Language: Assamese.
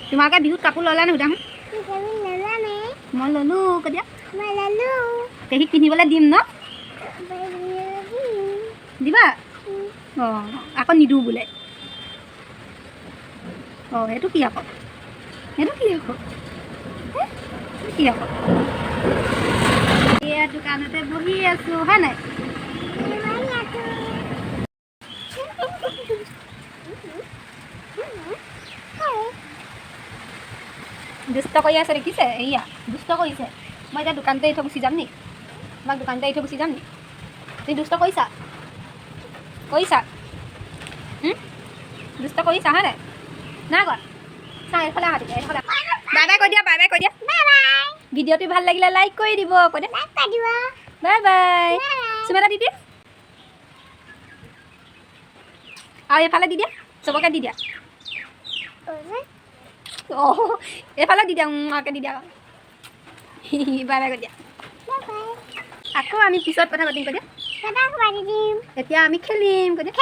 তোমালোকে বিহুত কাপোৰ ল'লা নে সোধাচোন? মই ল'লো কৈ দিয়া। পেহীক পিন্ধিবলৈ দিম ন? দিবা? অঁ, আকৌ নিদিওঁ বোলে। অঁ, সেইটো কি আকৌ? সেইটো কি আকৌ? হে? সেইটো কি আকৌ? এয়া দোকানতে বহি আছোঁ, হয় নাই? দুষ্ট কৰি আছে, দেখিছে? এইয়া দুষ্ট কৰিছে। মই এতিয়া দোকানতে এৰি থৈ গুচি যাম নি? তোমাক দোকানতে এৰি থৈ গুচি যাম নি? তুমি দুষ্ট কৰিছা, কৰিছা? দুষ্ট কৰিছা, হয় নাই? নাই কৰা। চা, এইফালে আহা তেতিয়া, এইফালে। বাই বাই কৈ দিয়া, বাই বাই কৈ দিয়া। ভিডিঅ'টো ভাল লাগিলে লাইক কৰি দিব কৈ দিয়া। Bye bye. চুমা এটা দি দিয়া আৰু এইফালে দি দিয়া, চবকে দি দিয়া। অঁ, এইফালে দি দিয়া, আকে দি দিয়া। বাই বাই কৈ দিয়া। আকৌ আমি পিছত কথা পাতিম কৈ দিয়া। এতিয়া আমি খেলিম কৈ দিয়া।